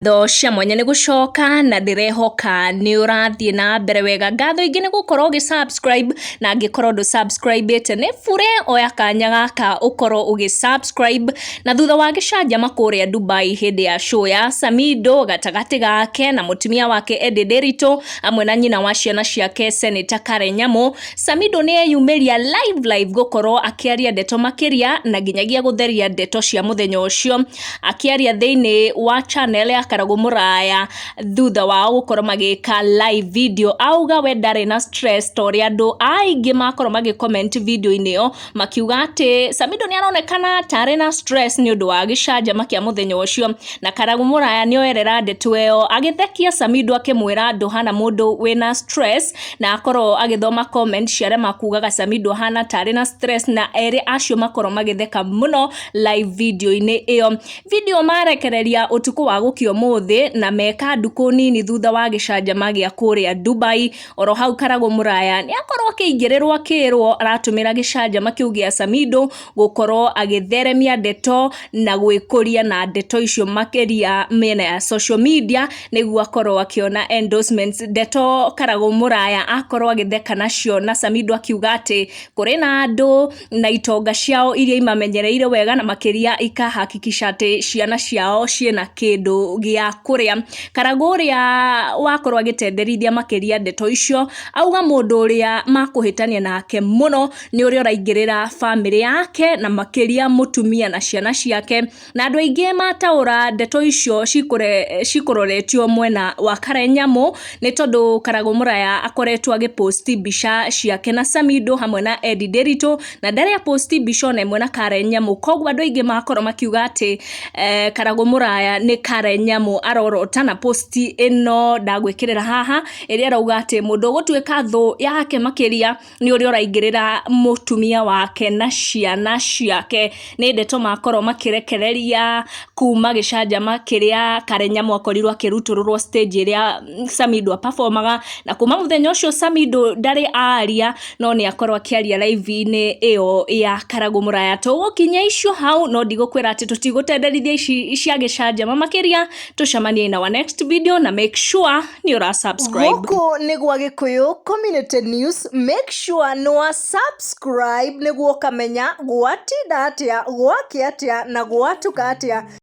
Ngatho cia mwanya nĩ gũcoka na ndĩrehoka nĩ ũrathiĩ na mbere wega. Ngatho ingĩ nĩ gũkorwo ũgĩ subscribe, na angĩkorwo ndũ subscribe ĩte, nĩ bure oya kanya gaka ũkorwo ũgĩ subscribe. Na thutha wa gĩcanjama kũrĩa Dubai hĩndĩ ya show ya Samido gatagatĩ gake na mũtumia wake Eddie Nderitu hamwe na nyina wa ciana ciake Senator Karen Nyamu, Samido nĩ eyumĩria live live gũkorwo akĩaria ndeto makĩria na nginyagia gũtheria ndeto cia mũthenya ũcio, akĩaria thĩinĩ wa channel ya Karagũ Mũraya thutha wao gũkorwo magĩka live video. Auga we ndarĩ na stress ta ũrĩa andũ aingĩ makorwo magĩ comment video-inĩ ĩyo makiuga atĩ Samido nĩ aronekana tarĩ na stress nĩ ũndũ wa gĩcanjama kĩa mũthenya ũcio. Na Karagũ Mũraya nĩ oerera ndeto ĩyo agĩthekia Samido, akĩmwĩra ndũhana mũndũ wĩna stress, na akorwo agĩthoma comment cia arĩa makugaga Samido ahana tarĩ na stress, na erĩ acio makorwo magĩtheka mũno live video-inĩ ĩyo. Video marekereria ũtukũ wa gũkia ũmũthĩ na meka ndukũ nini thutha wa gĩcanjama gĩa kũrĩa Dubai. Oro hau Karagũ Mũraya nĩ akorwo akĩingĩrĩrwo, akĩrwo aratũmĩra gĩcanjama kĩu gĩa Samido gũkorwo agĩtheremia ndeto na gwĩkũria na ndeto icio makĩria mĩena ya social media nĩguo akorwo akĩona endorsements. Ndeto Karagũ Mũraya akorwo agĩtheka nacio na Samido akiuga atĩ kũrĩ na andũ na itonga ciao iria imamenyereire wega na makĩria ikahakikisha atĩ ciana ciao ciĩna kĩndũ gĩa kũrĩa. Karagũ ũrĩa wakorwo agĩtenderithia makĩria ndeto icio auga mũndũ ũrĩa makũhĩtania nake mũno nĩ ũrĩa ũraingĩrĩra bamĩrĩ yake na makĩria mũtumia na ciana ciake. Na andũ aingĩ mataũra ndeto icio cikũroretio mwena wa Karen Nyamu, nĩ tondũ Karagũ Mũraya akoretwo agĩposti mbica ciake na Samido hamwe na Eddie Nderitu na ndarĩ aposti mbica ona ĩmwe na Karen Nyamu. Koguo andũ aingĩ makorwo makiuga atĩ Karagũ Mũraya nĩ Karen Nyamu arorota, na posti ĩno ndagwĩkĩrĩra haha ĩrĩa arauga atĩ mũndũ ũgũtuĩka thũ yake makĩria nĩ ũrĩa ũraingĩrĩra mũtumia wake na ciana ciake. Nĩ ndeto makorwo makĩrekereria kuma gĩcanjama kĩrĩa Karen Nyamu akorirwo akĩrutũrũrwo stage ĩrĩa Samido aperformaga, na kuma mũthenya ũcio Samido ndarĩ aria, no nĩ akorwo akĩaria live-inĩ ĩyo ya Karagũ Mũraya. Tũgũkinyia icio hau, no ndigũkwĩra atĩ tũtigũtenderithia ici cia gĩcanjama makĩria. Tũcemanie in our next video na make sure nĩ ũra subscribe. Gũkũ nĩ gwa Gĩkũyũ Community News. Make sure nĩ wa subscribe nĩguo ũkamenya gwatinda atĩa, gwakĩa atĩa na gwatuka atĩa.